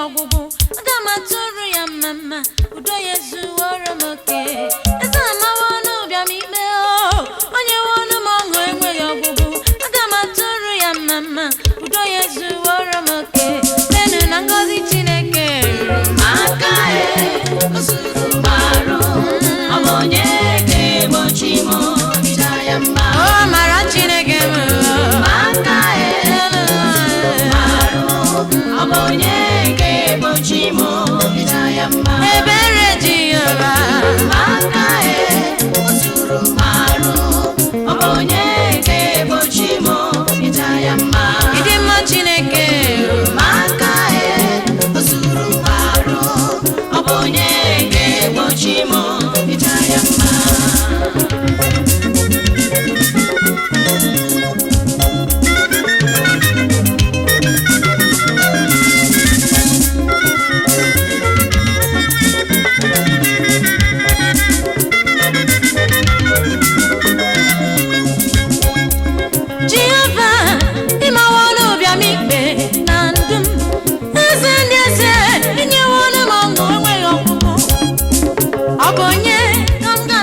Ọgwụgwụ, aga m atụrụ ya mma mma. Udo ya ezuworo m oke. Eze amawa ọnụ ụbịam ikpe o, onye nwe ọnụ m ọṅụ enweghị ọgwụgwụ. Aga m atụrụ ya mma mma. Udo ya ezuworo m oke. Lenu na ngọzi Chineke ruru m Aka e, o zuru m arụ, ọ bụ onye ga-egbochi m ịja ya mma? O mara Chineke m. Aka e, arụ, ọ bụ onye ga-egbochi m ịja ya mma? Ebere Jehova. Aka e, o zuru m arụ, ọ bụ onye ga-egbochi m ịja ya mma? Ịdị mma Chineke. Aka e, o zuru m arụ, ọ bụ onye ga-egbochi m ịja ya mma? Jehova, ịmawa ọnụ ụbịam ikpe na ndụ m. Eze ndị eze, inyewo ọnụ m ọṅụ enweghị ọgwụgwụ. Ọ bụ onye ka m ga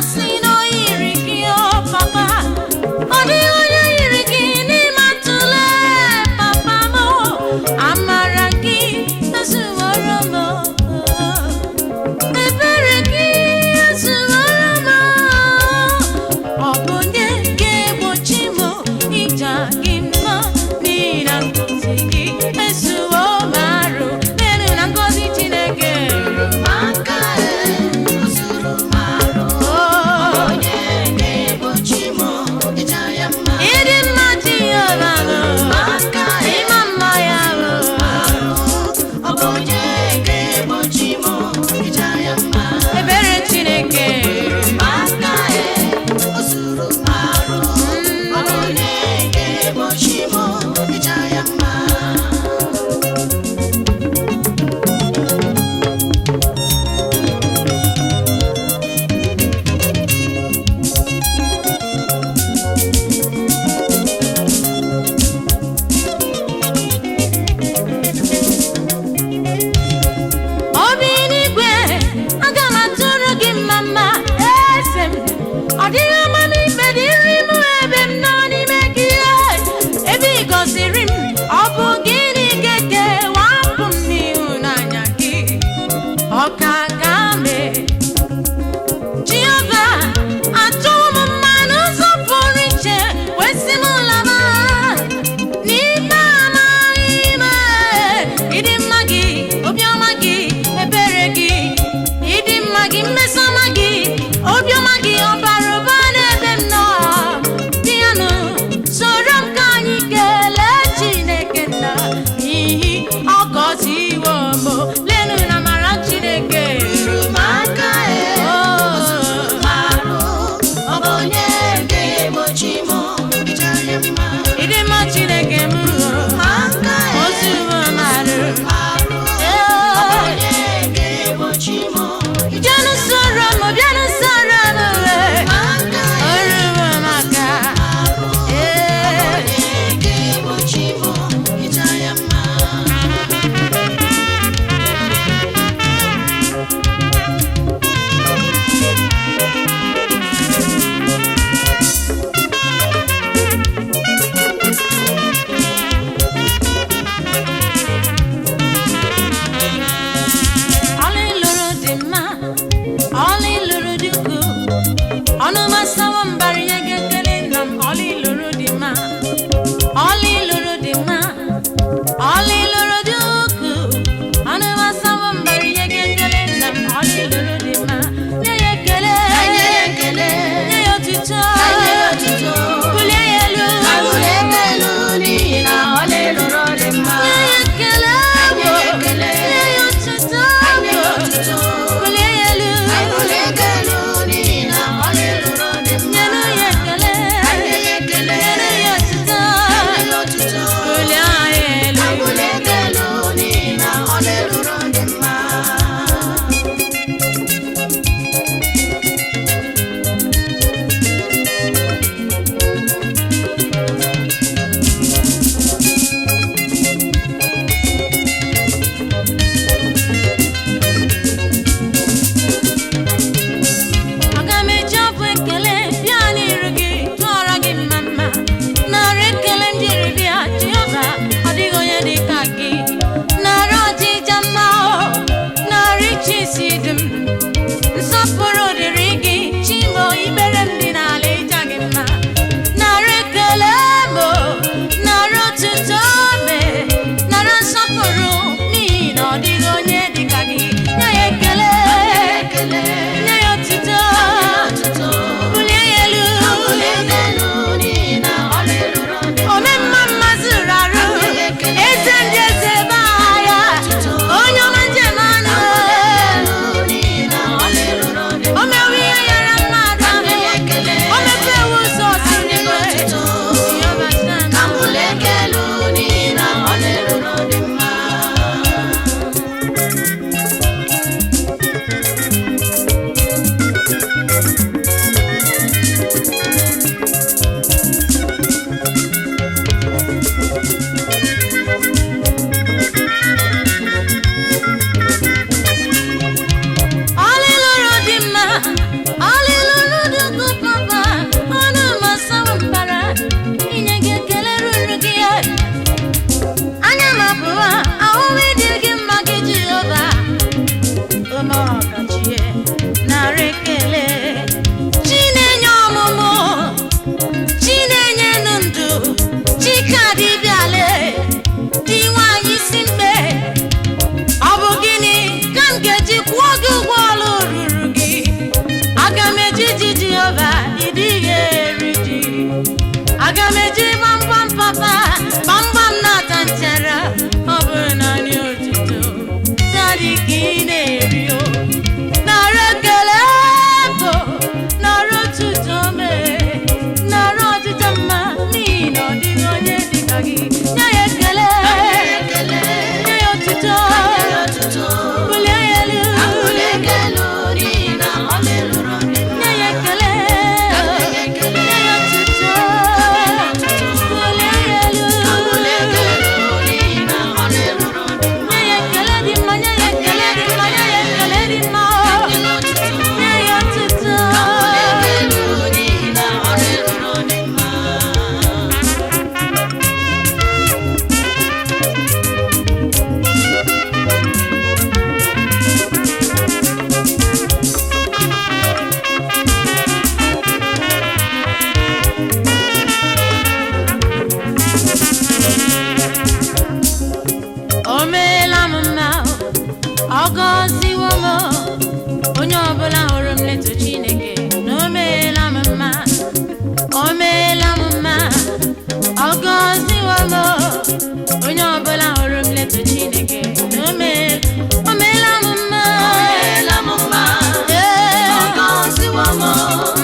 gọziwo m.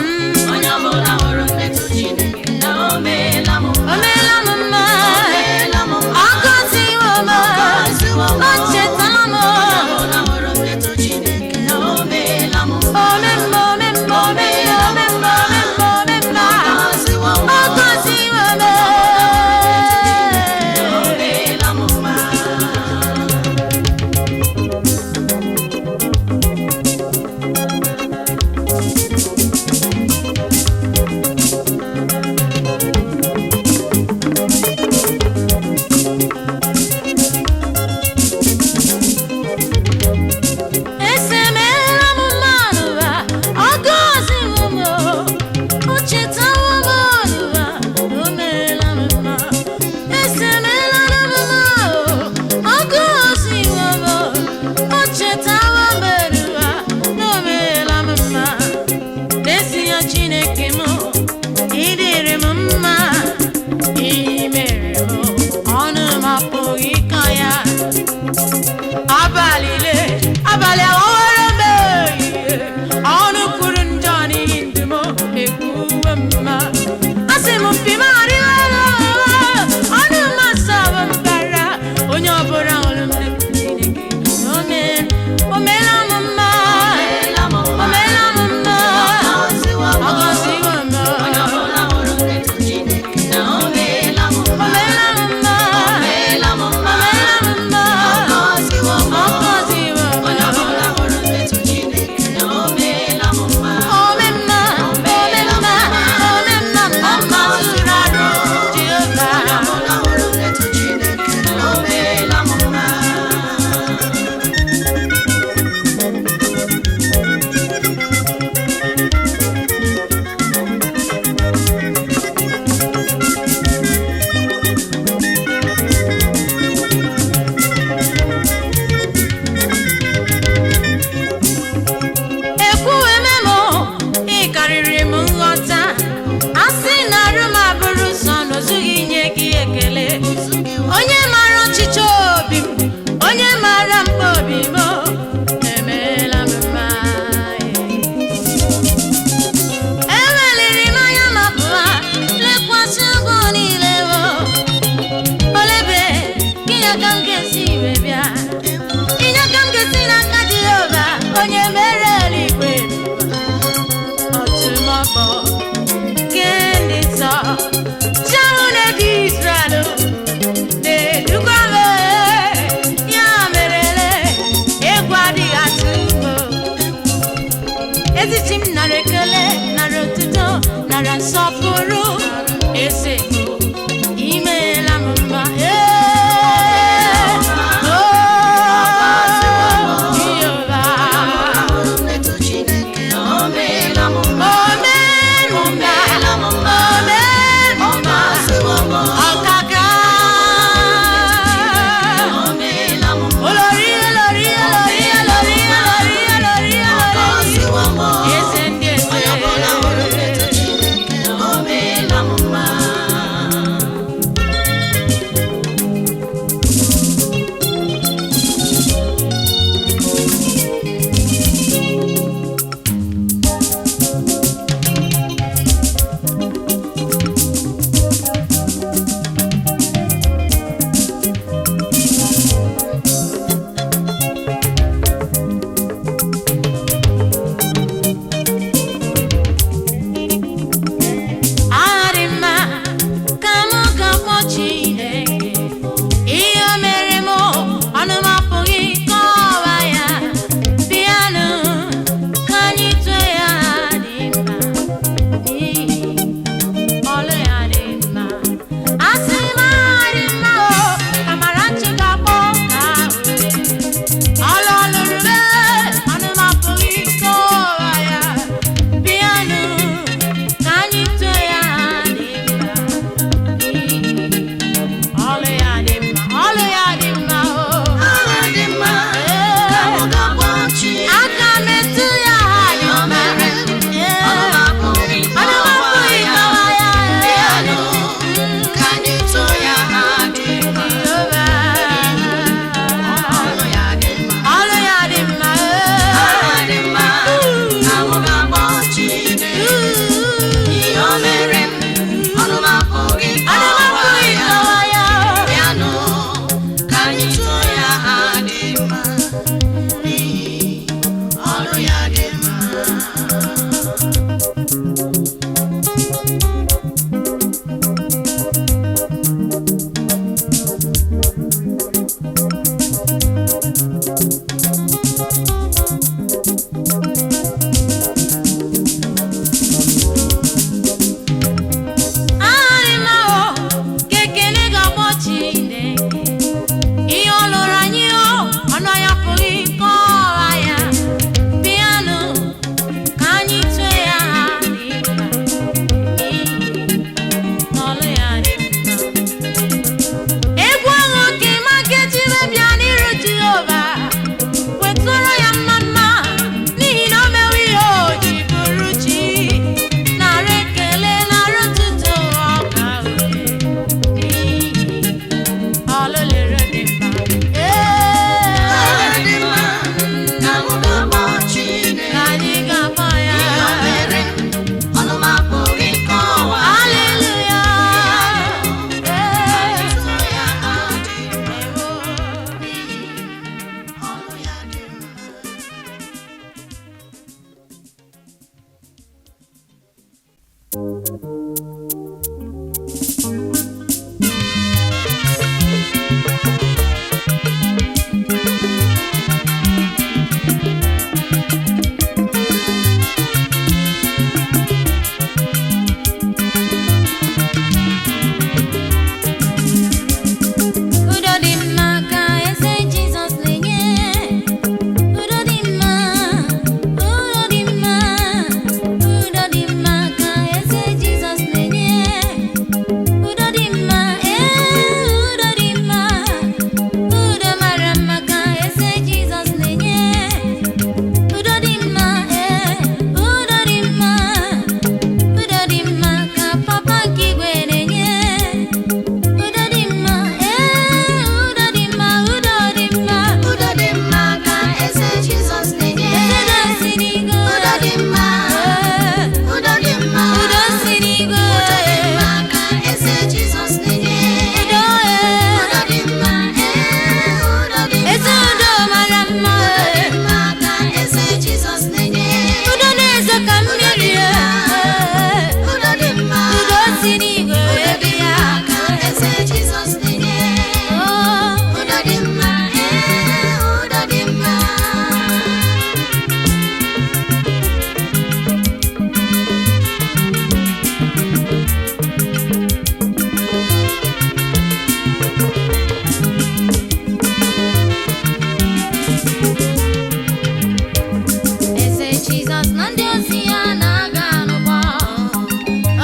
Onye ọbụla hụrụ mmetụ Chineke na o meela m O mma. meela m mma. O meela m mma. Ọ gọziwo m. Gọziwo m. O chetala m. Onye ọbụla hụrụ mmetụ Chineke na o meela m mma. Ome mma, ome mma, ome mma, ome mma, ome mma, ome mma. Gọziwo m. Ọ gọziwo m. O meela m mma. Esemela m mma n'ụwa, ọ gọziwo m. O chetawo m n'ụwa, o meela m mma. Esemela m mma, ọ gọziwo m. O chetawo m n'ụwa, o meela m mma. N'ezie Chineke m, ị dịrị m mma, ihe i mere m, ọnụ m apụghị ịkọ ya. Abalị le abalị aghọwara m ehihie, ọnụ kwuru njọ n'ihi ndụ m ekwuwe mma. Asị m mpi m arịwala, ọnụ m asawa mbara. Onye ọbụla hụrụ m dịka Chineke, o mee- o meela m mma. Meela m O mma. meela m mma. Gọziwo m. Ọ gọziwo m. Onye ọbụla hụrụ mmetụ Chineke na o meela m O mma. meela m mma. Meela m O mma. meela m mma. Gọziwo m. Ọ gọziwo m. Onye ọbụla hụrụ mmetụ Chineke na o meela m mma. Ome mma, ome mma, ome mma, mma mma zuru arụ, Jehova. Onye ọbụla hụrụ mmetụ Chineke na o meela m mma. Ekwueme m, ị karịrị m nghọta. A sị na arụ m abụrụ sọ na o zughị inye gị ekele. Onye maara ọchịchọ obi m, onye maara mkpa obi m, emeela m mma. Eweliri m anya ma pụọ, lekwasị ugwu niile o. Olebe, gịnị ka m ga-esi wee bịa? Inye aka m ga-esi n'aka Jehova, onye mere eluigwe ọtụmọkpọ nke ndị nsọ. Chi ahụ na-edu Izrel na-edukwa m, ya merele egwu adịghị atụ m. Ezi chi m nara ekele, nara otuto, nara nsọpụrụ. Eze m, imeela m mma. Ee, oh, Jehova. Hụrụ mmetụ Chineke na o meela m mma. Omee m mma, Meela m mma. omee m mma, Gọziwo m. ọkaka. O meela m mma. Olori, olori, olori, olori, olori, olori, olori. Gọziwo m. Eze ndị eze. Onye ọbụla hụrụ mmetụ Chineke na o meela m mma. Ahụrịma o, ka ekele ga-agbọ Chineke. Ihe ọ lụrụ anyị o, ọnụ ya pụghị ịkọwa ya. Bịanụ ka anyị tụọ ya aha dị mma, n'ihi na ọlụ ya dị mma. Egwu ọṅụ ka ịma ga-ejibe bịa n'iru Jehova, wetụrụ ya mma mma, n'ihi na o mewo ihe o ji bụrụ chi. Nara ekele, nara otuto, ọka oke, n'ihi ọlụ lere dị mma. Ọlụ Ee, dị mma ka mụ ga-akpọ Chineke. ka anyị ga-akpọ ya. Ihe o mere, ọnụ m apụghị ịkọwa ya. Haleluya. Ee. Tụọ ya aha dị mma, n'ihi ọlụ ya dị mma. Udo dị mma ka eze Jizọs na-enye. Udo dị mma, udo dị mma, udo dị mma ka eze Jizọs na-enye. Udo dị mma, ee, udo dị mma, udo mara mma ka eze Jizọs na-enye. Udo dị mma, ee, udo dị mma, udo dị mma ka papa nke igwe na-enye. Udo dị mma, ee, udo dị mma, udo dị mma. Udo dị mma ka eze Jizọs na-enye. Udo si n'igwe. Udo dị mma, Ee, udo dị mma, udo si n'igwe. udo dị mma ka eze Jizọs na-enye. Udo, ee, Udo dị mma, ee, udo dị mma. ezi udo mara mma. Udo dị mma ka eze Jizọs na-enye. Udo na-ezo ka mmiri. Ee, Udo dị mma, udo si n'igwe udo dị bịa. mma ka eze Jizọs na-enye. Oh. Udo dị mma, ee, udo dị mma. Eze Jizọs na ndị ozi ya na-aga n'ụgbọ.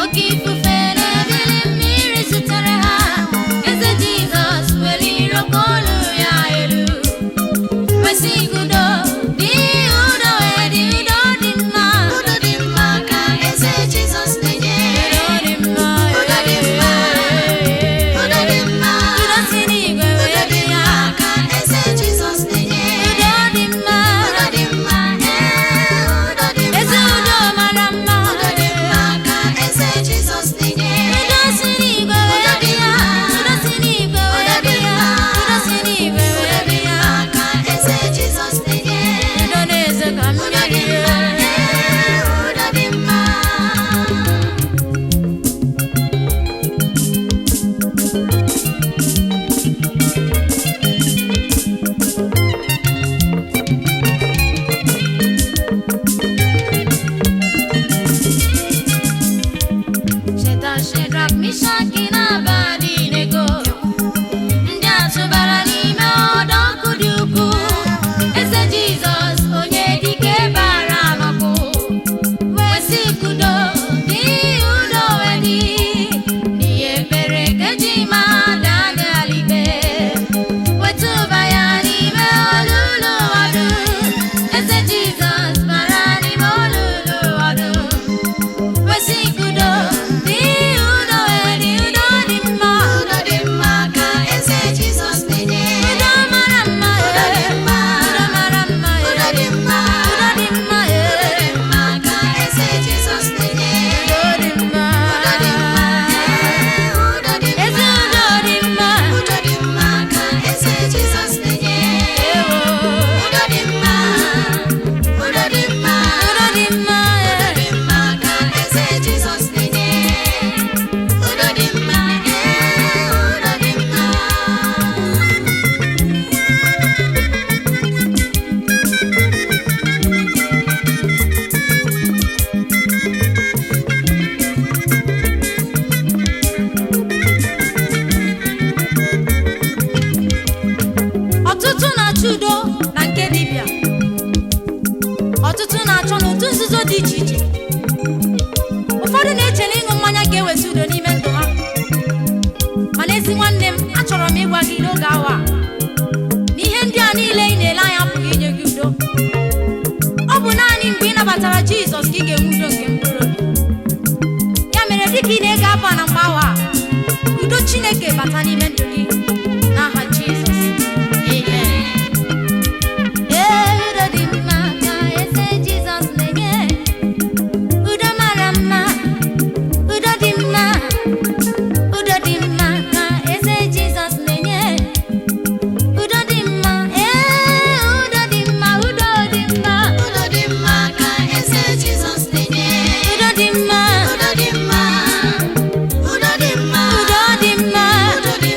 Oke ifufe na ebili mmiri zutere ha. Eze Jizọs weliri oke olu ya elu, kwesị udo dị, udo wee dị, udo dị mma. Udo dị mma ka eze Jizọs na-enye. Udo dị mma. Udo dị mma. Udo dị mma. Udo si n'igwe Udo wee dị bịa. mma ka eze Jizọs na-enye. Udo dị mma. Udo dị mma, ee, udo dị mma. Ezi udo mara mma. Udo dị mma ka eze Jizọs na-enye. Udo si n'igwe wee bịa. Udo si n'igwe wee bịa. Udo si n'igwe Udo wee dị bịa. mma ka eze Jizọs na-enye. Udo na-ezo ka Udo dị mmiri. mma, ee, udo dị mma. Cheta Shedrak, Mishak na Abednego, ndị a tụbara n'ime ọdọ ọkụ dị ukwuu. Eze Jizọs onye dike bara n'ọkụ, wee sị udo dị, udo wee dị. N'ihe mere ka eji maa Daniel ikpe, wetụba ya n'ime olulu ọdụm. Eze Jizọs bara n'ime olulu ọdụm, kwesị udo dị, udo wee dị, udo dị. Ga-enwe udo nke mkpụrụ obi. Ya mere, dịka ị na-ege abụ a na mgbawa a, udo Chineke bata n'ime ndụ gị n'aha Jizọs, amen. Ee, udo dị mma ka eze Jizọs na-enye. Udo mara mma, udo dị mma, udo dị mma ka eze Jizọs na-enye. Udo dị mma, ee, udo dị mma, udo dị mma. Udo dị mma ka eze Jizọs na-enye. Udo dị mma. Udo dị mma, udo dị mma. Udo dị mma. Udo dị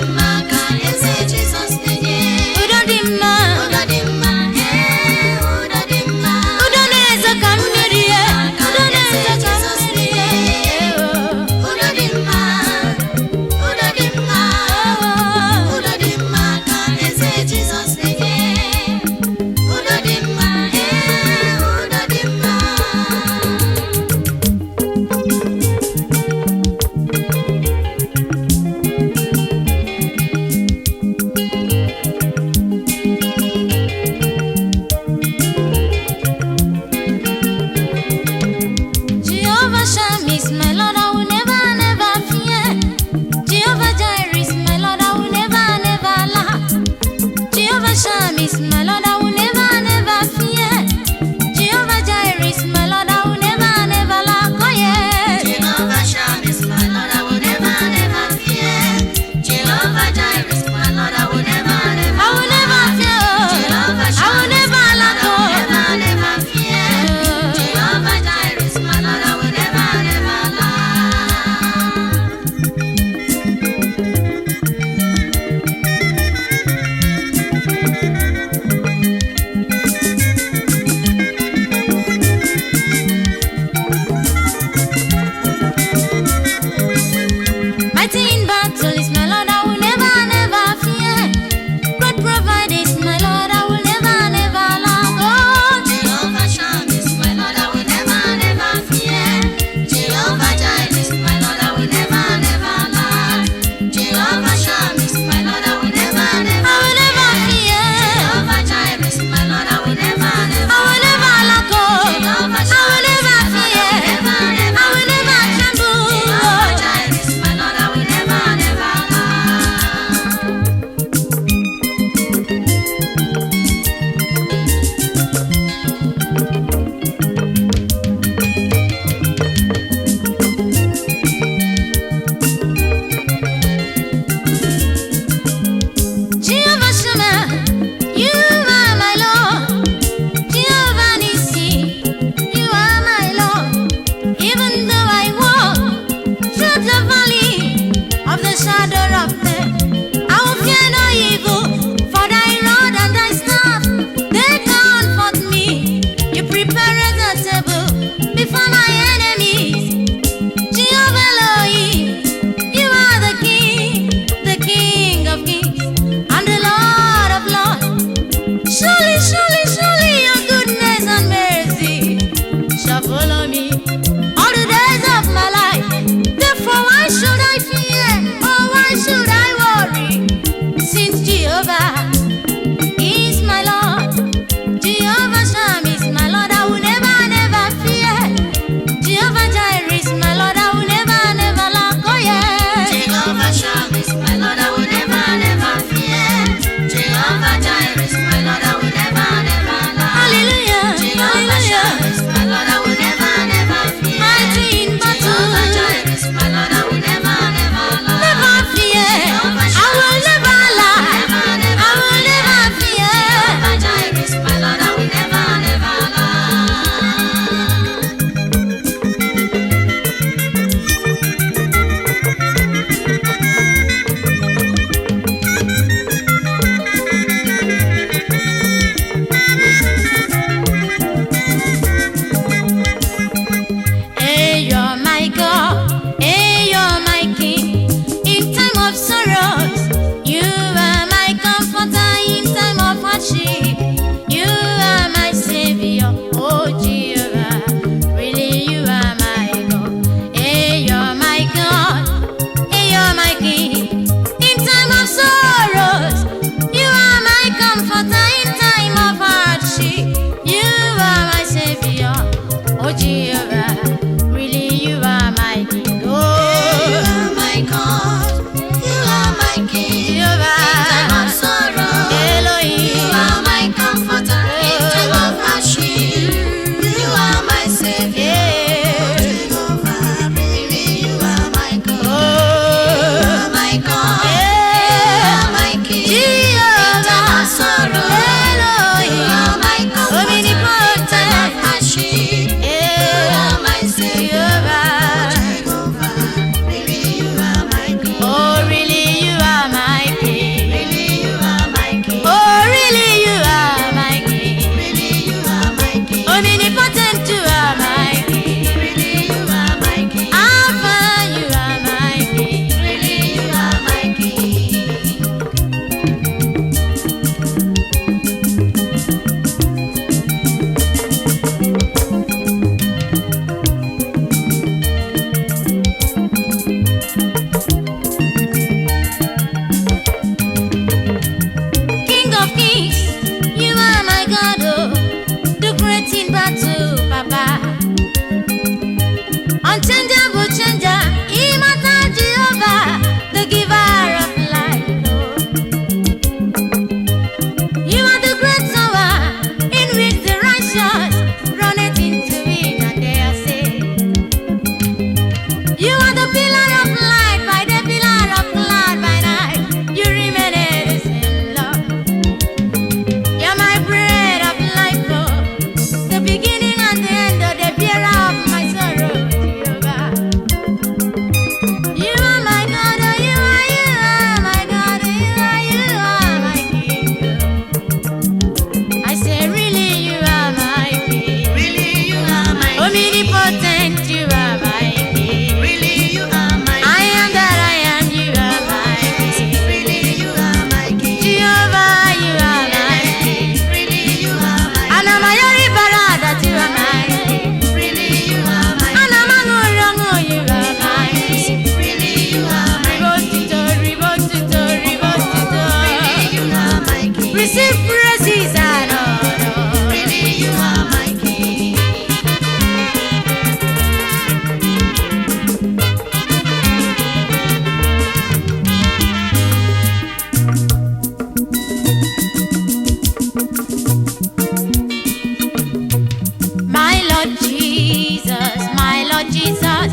Lord Jesus,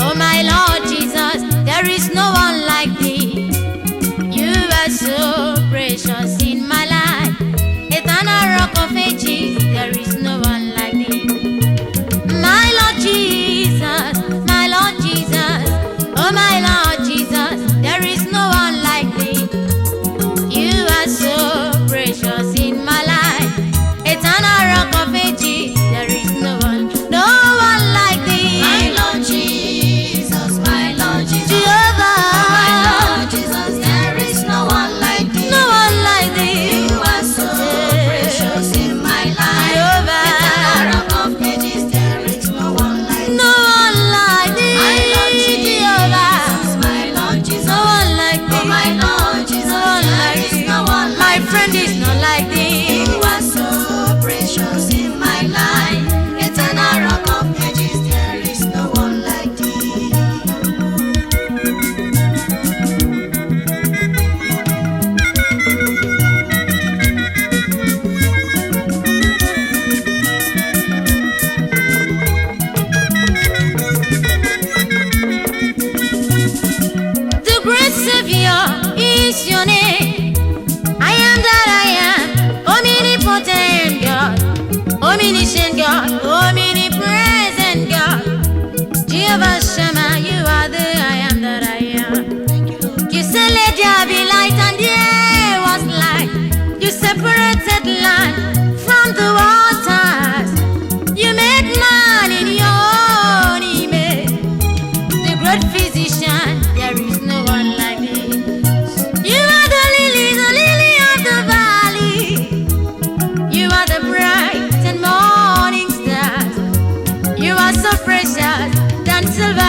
oh my Lord Jesus, there is no one like thee. You are so precious in my life. Eternal Rock of Ages, there is no one like thee. My Lord Jesus, my Lord Jesus, oh my Lord Jesus, there is no one like thee. You are so precious in my life. Eternal Rock of Ages, there is no one, no one like thee. My Lord Jesus, my Lord Jesus, Jehovah, my Lord Jesus, there is no one like thee. no one like thee. You are so precious in my life. Jehovah. Eternal Rock of Ages, there is no one like thee. No one like thee. My Lord Jehovah. Jesus, my Lord Jesus, No one like oh thee. my Lord Jesus, No one there like is thee. no one My like friend is not like thee. You are so precious in my life. Eternal Rock of Ages, there is no one like thee. The great Savior is your name. I am that I am. Omnipotent God, omniscient God, omnipresent God. Jehovah Shammah, you are the I am that I am. Thank you, Lord. You said, let there be light, and there was light. You separated land from the waters. You made man in your own image. The great physician, there is no one like thee. You are the lily of the valley. You are the bright and morning star. You are so precious than silver.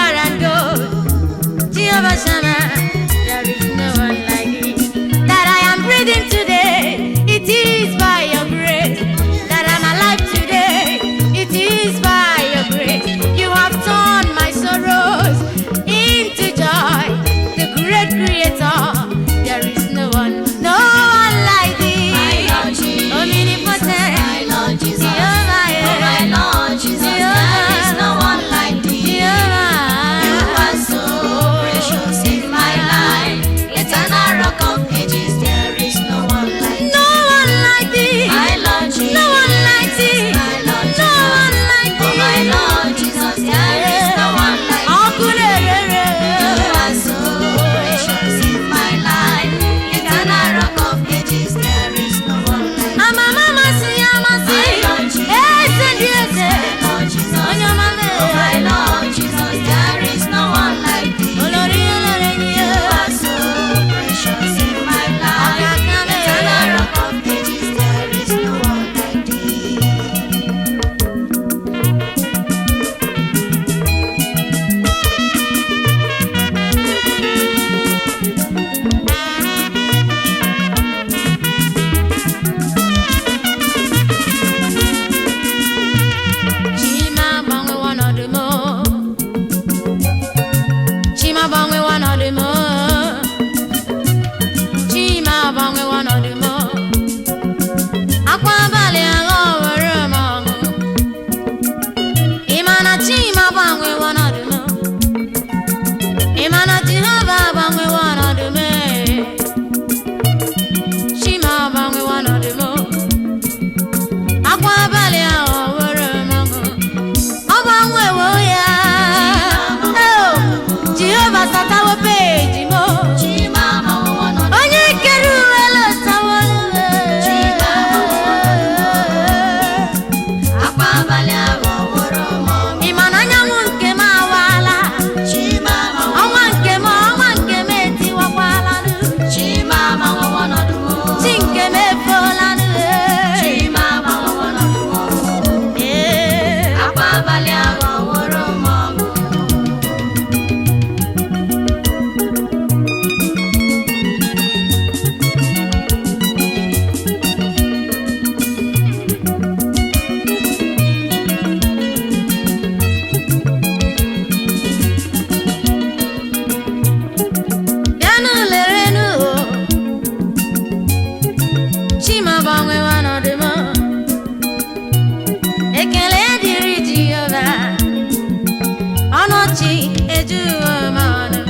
Ọchị ejuwo m ọnụ.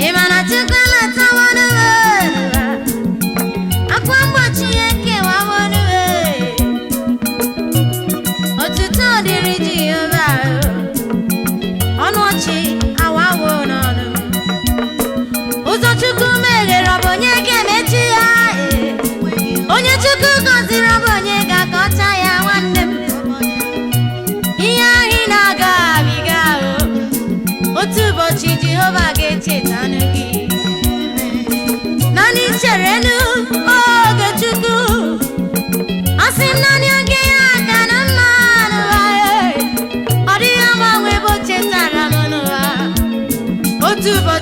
Ị ma na Chukwu eletawo n'ụwa? Akwa mgbochi ekewawo n'ụwa. Otuto dịrị Jehova. Ọnụ ọchị awawo n'ọnụ m. Ụzọ Chukwu meghere, ọ bụ onye ga-emechi ya? Ee. Onye Chukwu gọziri, ọ bụ onye ga-akọcha ya? Nwanne m, ihe ahụ ị na-aga abiga o, otu ụbọchị Jehova ga-echetanụ gị. Naanị cherenu oge Chukwu. Asị m, naanị oge ya ka na mma n'ụwa. Ee. Ọ dịghị agbanwe bụ chetara m n'ụwa otu ụbọchị.